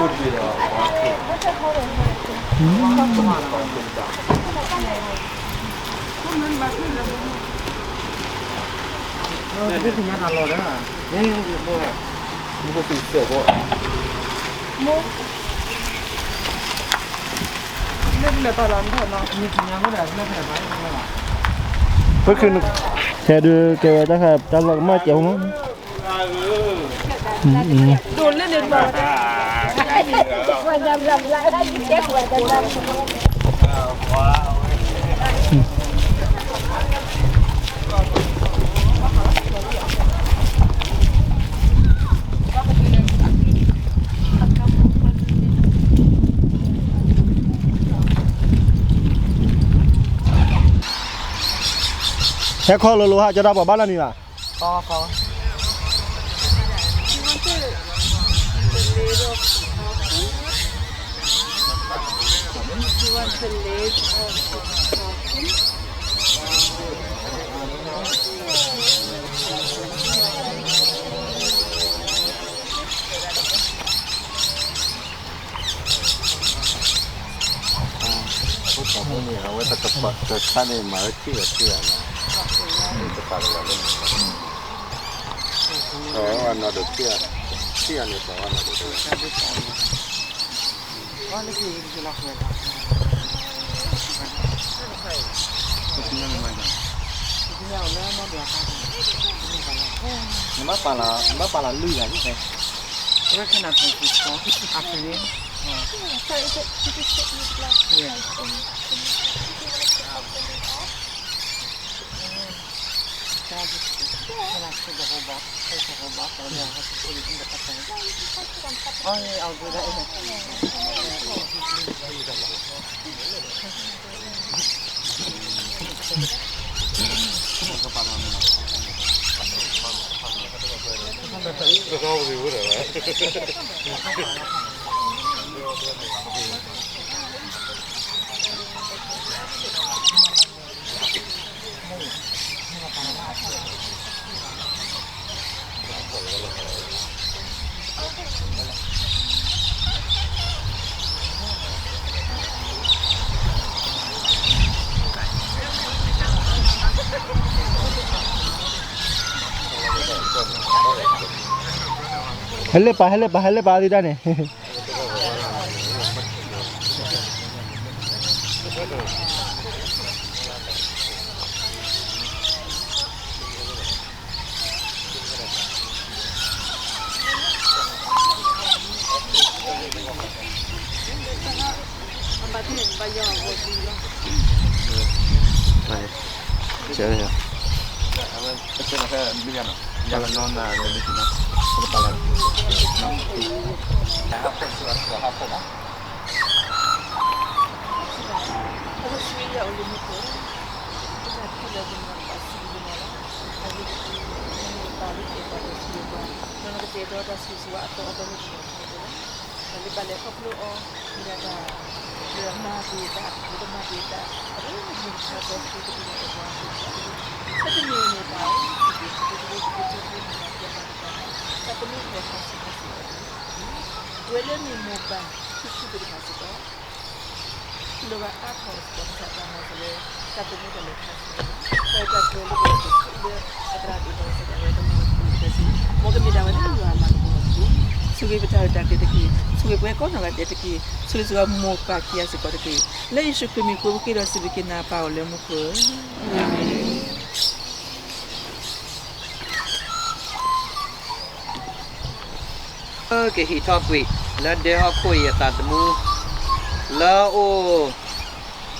ဖဲဒုးကဲဝဲတၢ်ဃးတၢ်လီၢ်ကမၣ်ကဲဖိမး, ဟဲခီလိၤလိၤဟးကၠီတၢ်ပှၤဘၣ်လၢနံၤဘၣ်.ဟဲလၢပာ် ဟဲလၢပာ် ဟဲလၢပာ်အီၤဒံးတၢ်န့ၣ်. တၢ်လၢပလဲၤခီဖျိအီၤ မ့ၢ်ဒၣ်တၢ်လၢအမၤတ့ၢ်တၢ် လၢကမၤတ့ၢ်တၢ် အဒိ မုၢ်မဆါသီ သုတမ့ၢ်အဲၣ်ပှၤအဃိ တၢ်လၢ တမ့ၢ်န့ၣ်တၢ် သုက့ၤသုကဘိသုကထၢသုကမၤသ့အပှၤတဖၣ်န့ၣ် တၢ်သန့ၤထီၣ်ခါဆူညါစ့ၢ်ကီးန့ၣ် ပဝဲလၢမ့ၢ်မိၢ်ပၢ် ဖံဖုသ့ၣ်တဖၣ်စ့ၢ်ကီး လိၣ်ဘၣ်အါထီၣ်စ့ၢ်ကီး ကစၢ်တၢ်မၤစၢၤလၢ တၢ်သန့ၤထီၣ်လၢခါဆူညါ တၢ်အဲၣ်တၢ်ကွံလၢပဝဲသ့ၣ်လၢ အသရၣ်ဒိၣ်ထီၣ်စ့ၢ်ကီး အဝဲကမၤပူၤဖျဲးစ့ၢ် မ်ကမ့ၢ်ဒၣ်ဝဲလၢယွၤအလၤကပီၤတက့ၢ်. ဆိၣ်ဂ့ၤပတၢ်ရဲၣ်တၢ်ကျဲၤတက့ၢ်. ဆိၣ်ဂ့ၤပှၤကိးနီၢ်ဂၤဒဲးတက့ၢ်. ဆိၣ်ဂ့ၤစ့ၢ်ကီးမိၢ်ပၢ်ခံဂၤစ့ၢ်ကီးတက့ၢ်. လၢယ့ၣ်ၡူးခရံာ်မံၤဃိ ပဃ့ဒီးစံးဘျုးက့ၤနၤပၢ်အိၣ်လၢမူခိၣ်ဧၢ. ကဟံးထီၣ်ကွံာ်လၢဒဲဟီၣ်ခိၣ်အံၤအသးသမူ လၢအအိၣ်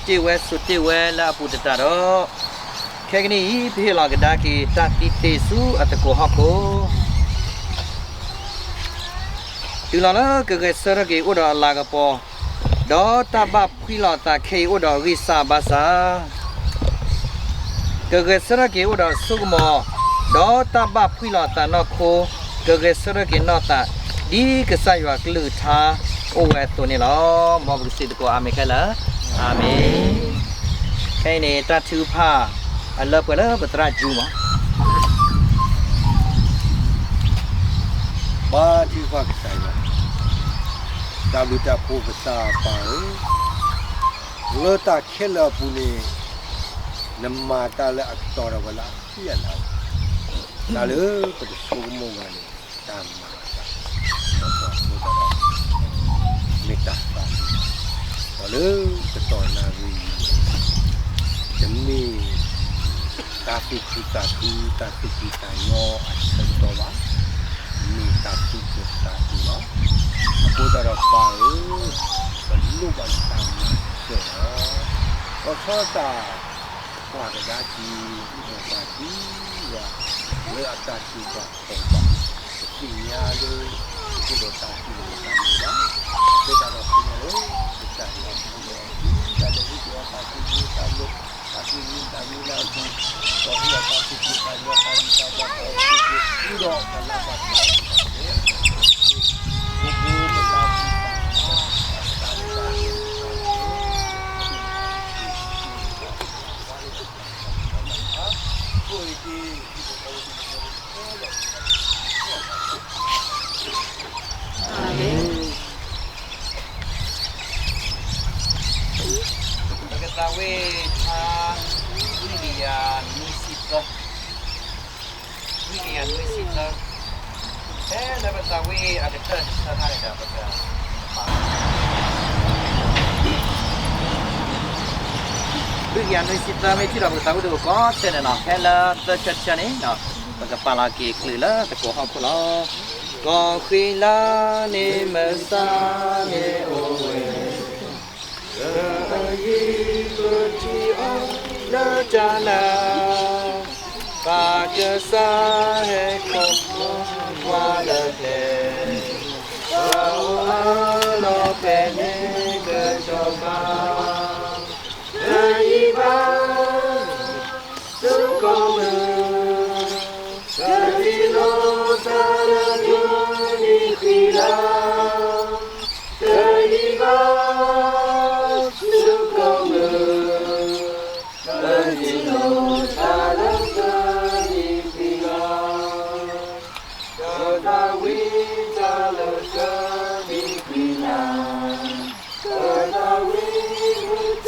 တ့ၢ်ဝဲဆိးတ့ၢ်ဝဲလၢအပူၤတတးဒီး ခဲကနံၣ်အံၤ ပဟ့ၣ်လီၤကဒါက့ၤတၢ်သံသ့ဆူအသကိးဟီၣ်ခိၣ် တုၤလီၤလၢကဂဲၤဆၢထၢၣ်က့ၤအိၣ်ဒီးအလၤကပီၤ, ဒီးတၢ်ဘၣ်ဖှံလီၤအသးခဲအံၤအိၣ်ဒီးအဂံၢ်စၢ်ဘါစၢ်, ကဂဲၤဆၢထၢၣ်က့ၤအိၣ်ဒီးအစိကမီၤ, ဒီးတၢ်ဘၣ်ဖှံလီၤအသးနီၢ်ခိ, ကဂဲၤဆၢထၢၣ်က့ၤနီၢ်သး, ဒ်ကစၢ်ယွၤကလုၢ်ကထါအိၣ်ဝဲအသိးန့ၣ်လီၤ. မ်ပကစံးသကိးအၤမ့ၣ်ခဲလၢာ်, အၤမ့ၣ်. ခဲအံၤန့ၣ် တၢ်ထုကဖၣ်အလၢပှဲၤလၢပသရၣ်ကၠူမး, ဘါထုကဖၣ်ကစၢ်ယွၤ, တၢ်ဘျုးတၢ်ဖှိၣ်ကစၢ်ပၢ်ဧၢ, လၢတၢ်ခဲလၢာ်အပူၤန့ၣ် နမၤတၢ်လၢအကတီၢ်ဒီးပှၤလၢအဖံးအလၤ, တၢ်လၢပကဆိကမိၣ်ဂၤန့ၣ် တၢ်မၤအသး, ဒီးပှၤဖိသၣ်ဒီး မ့ၢ်တၢ်သး, ဒီးလၢကတီၢ်နၣ်ရံၣ်အံၤန့ၣ် တမ့ၢ် တၢ်သူၣ်ခုသးခု တၢ်သူၣ်ဖှံသးညီအဆၢကတီၢ်ဘၣ်, မ့ၢ်တၢ်သူၣ်ခုသးခုလီၤ. အဃိသတးဒီးပၢ်ဧၢ, ပလိၣ်ဘၣ်နတၢ်မၤစၢၤလီၤ. လီၤဆီဒၣ်တၢ် ပှၤကဒါက့ၤ မိၢ်ပၢ်သးကံၢ်ဝဲ လၢအတၢ်စူၢ်ဘၣ်ခီၣ်ဘၣ်, ပသ့ၣ်ညါလၢ ပကအိၣ်ဒီးတၢ်သူၣ်မံသးမံဘၣ်. အဃိသတးဒီးသ့ၣ်ညါလၢ ပတၢ်လၢပအိၣ်ဒီးအီၤ ဒ်တၢ်လၢဟံၣ်ကဝီၤတၢ်သူၣ်မံသးမံ တၢ်သူၣ်မံသးမံလၢအပူၤ, ဒီးဟ့ၣ်အီၤတၢ်သူၣ်ဖှံသးညီ တၢ်ဂံၢ်တၢ်ဘါ တၢ်အိၣ်ဆူၣ်အိၣ်ချ့ ဃုာ်ဒီးပှၤလၢအဘၣ်သ့ၣ်ညါသ့ၣ်တဖၣ်န့ၣ် ပကသးဝံၣ် ဝံယၡါယၤ နွံဆံသၢ, ဝံယၡါယၤ နွံဆံသၢ, ဖဲလၢပသးဝံၣ်အကတၢၢ်တဆၢခါန့ၣ်ဒီး ပက ဝံယၡါယၤ နွံဆံသၢ မ့ၢ်ထံၣ်ဒီးပကသးဝံၣ်တအိၣ်ကီးဆၢန့ၣ်လီၤ. ဖဲလၢသၢဆၢတဆၢန့ၣ် ပကပာ်လီၤက့ၤချုးလၢသကိးဟီၣ်ခိၣ်လီၤ. ကီၢ်ဃံလၤန့ၣ်မုၢ်ဆါန့ၣ်အိၣ်ဝဲ လၢတၢ်နာ်, ပၢ်ကစၢ်ဟဲခီဖျိပှၤလၢကျဲ, ပှၤအိၣ်အါလီၤဖဲန့ၣ်ကစီၤပၤ, တယံာ်ဘၣ် ဆူကီၢ်မုၢ်, ကထံၣ်လိာ်တၢ်လၢကနံၣ်ဃံလၤ, တယံာ်ဘၣ် ဆူကီၢ်မုၢ်, ကထံၣ်လိာ်တၢ်လၢကနံၣ်ဃံလၤ, ကသးဝံၣ်တၢ်လၢကနံၣ်ဃံလၤ, ကသးဝံၣ်တၢ်လၢတၢ်က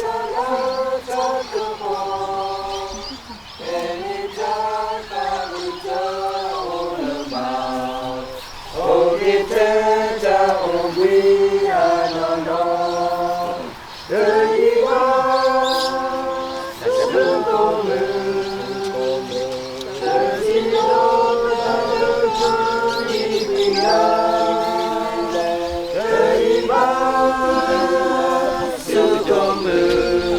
ပီၤ, ဖဲန့ၣ်တၢ်သးဝံၣ်တအိၣ်လၢၤဘၣ်, အိၣ်က့ၤထဲတၢ်အိၣ်ဘှံးအနီၢ်နီၢ်, တယံာ်ဘၣ် ဆူကီၢ်မုၢ်, ကထံၣ်လိာ်တၢ်လၢကနံၣ်ဃံလၤ, တယံာ်ဘၣ် ဆူကီၢ်မုၢ်,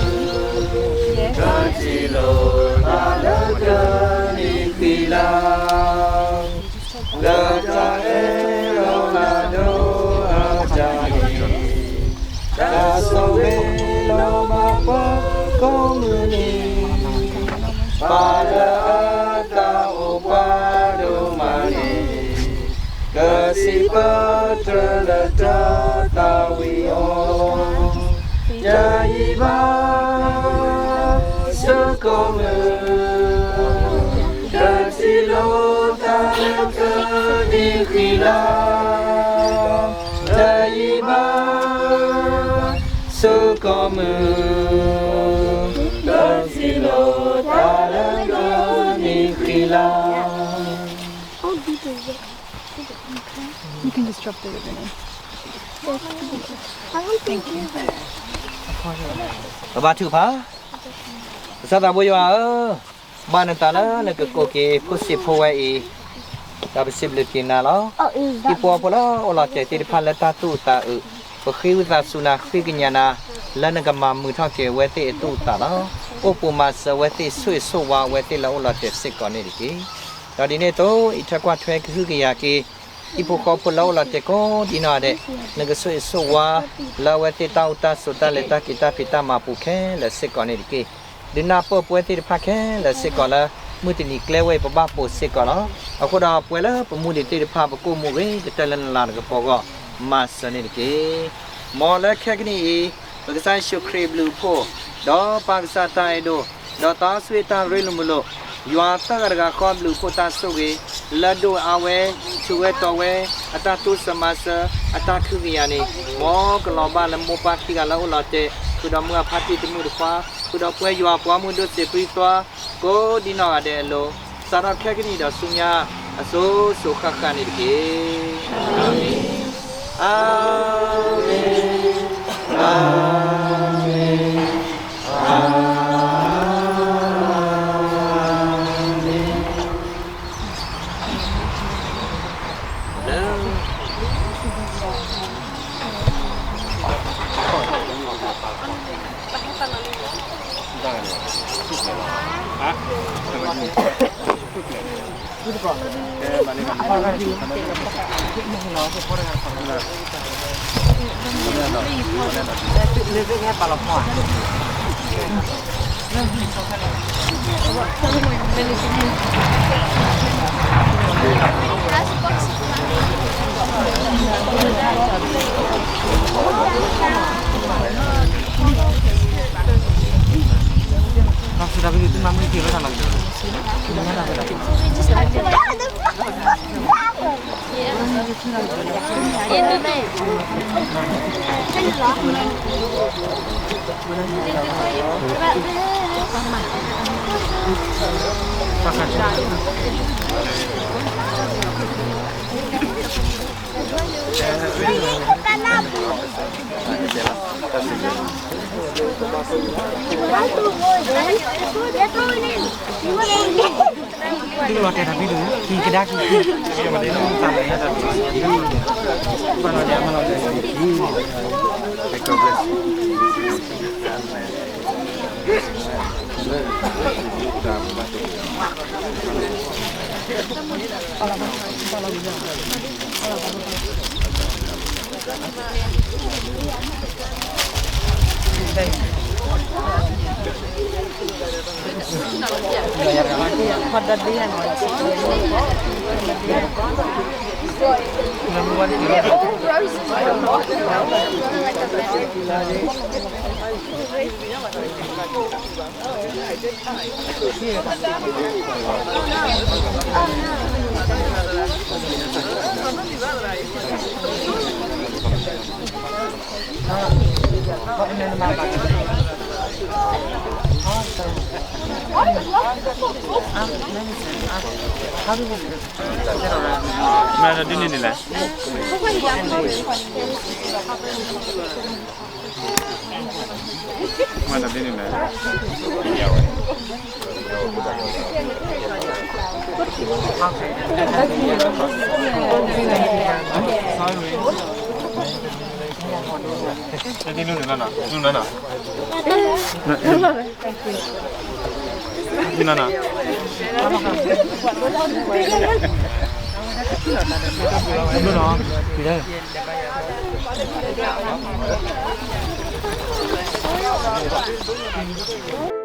ကထံၣ်လိာ်တၢ်လၢကနံၣ်ဃံလၤ, လၢတၢ်အဲၣ်လီၤနၤဒိၣ်အတၢ်န့ၣ်, တၢ်ဆိၣ်ဂ့ၤလီၤမၤပှၤကိးမုၢ်နံၤ, ပၢ်လၢအသးအိၣ်ပှၤဒိၣ်မးန့ၣ်, ကစံးပတြၢၤလၢတၢ်သးဝံၣ်အီၤ, တယံာ်ဘၣ် ဆူကီၢ်မုၢ်, ကထံၣ်လိာ်တၢ်လၢကနံၣ်ဃံလၤ, တယံာ်ဘၣ် ဆူကီၢ်မုၢ်, ကထံၣ်လိာ်တၢ်လၢကနံၣ်ဃံလၤ. You can just drop the ribbon in. ပဘါထုကဖၣ်, ကစၢ်သးဘိယွၤဧၢ, ဘၣ်နသးလၢနကကိးက့ၤဖိစံးဖိဝဲအံၤ, ဒီးပစံးဘျုးက့ၤနၤလီၤ. ဟံၣ်ဖိဃီဖိလၢအိၣ်လီၤတဲာ်သ့ၣ်တဖၣ်လၢတၢ်သူၣ်အုးသးအုး, ပဃ့ဝံသးစူၤနၤ ဃ့ကညးနၤ, လၢနကမၤမုာ်ထီၣ်က့ၤအဝဲသ့ၣ်အသူၣ်အသးလီၤ. အိၣ်ပိာ်မၤစၢၤအဝဲသ့ၣ် ဆိၣ်ဂ့ၤဆိၣ်ဝါအဝဲသ့ၣ်လၢအအိၣ်လီၤတဲာ်စ့ၢ်ကီးန့ၣ်တက့ၢ်. ဒီးဒ်န့ၣ်အသိး အံးထွဲကွၢ်ထွဲကဟုကယာ်က့ၤ ဟံၣ်ဖိဃီဖိလၢအိၣ်လီၤတဲာ်ကိးဒံနီၢ်ဒဲး, နကဆိၣ်ဂ့ၤဆိၣ်ဝါ လၢအဝဲသ့ၣ်တၢ်အိၣ်တၢ်ဆိးတၢ်လဲၤတၢ်က့ၤတၢ်ဖံးတၢ်မၤပူၤခဲလၢာ်စ့ၢ်ကီးန့ၣ်တက့ၢ်. ဒုးနၢ်ပၢၢ်ပဝဲသ့ၣ်တဖၣ်ခဲလၢာ်စ့ၢ်ကီးလၢ မုၢ်တနံၤကျဲဝဲအံၤပဘၣ်ပိာ်စ့ၢ်ကီးလီၤ. အဃိဒီးပဝဲလၢပမူဒံးသ့ၣ်တဖၣ် ပကိၢ်မူဂ့ၤကတၢၢ်လၢနလၤနကပီၤအဂီၢ် မၤစၢၤန့ၣ်တက့ၢ်. မ်လၢခဲကနံၣ်အံၤ ပကစၢ်ယ့ၣ်ၡူးခရံာ်အဘျုးအဖှိၣ်, ဒီးပၢ်ကစၢ်တၢ်အဲၣ်ဒိၣ်, ဒီးသးစီဆှံတၢ်ရ့လိာ်မုာ်လိာ်, ယွၤသၢဂၤတဂၤဃီအဘျုးအဖှိၣ်တၢ်ဆိၣ်ဂ့ၤ လၢဒိၣ်အါဝဲ, ထုးဝဲတီၤဝဲ, အတၢ်တိစၢၤမၤစၢၤ, အတၢ်ထုကယၤန့ၣ်, မ်ကလီၤဘၣ်လၢမိၢ်ပၢ်ခံဂၤလၢအအိၣ်လီၤတဲာ်, ဃုာ်ဒီးမုၢ်အဖါတံၢ်တမုၣ်တခွါ, ဃုာ်ဒီးပဝဲယွၤပှၤမုၢ်ဒိၣ်စံးပှံသီ, ကိးဒံနီၢ်ဂၤဒဲးအလိၤ, စးထီၣ်ခဲကနံၣ်ဒီးဆူညါ အစိၤစိၤဃၣ်ဃၣ်န့ၣ်တက့ၢ်. အၤမ့ၣ်, အၤမ့ၣ်, အၤမ့ၣ်. မ့ၢ်ဒ်န့ၣ်န့ၣ်လဲၣ်. မ့ၢ်ဒ်န့ၣ်န့ၣ်လဲၣ်. နဒ်နုၤနၤနီၤ, နုၤနၤနီၤ, နနီၤ, နနီၤ.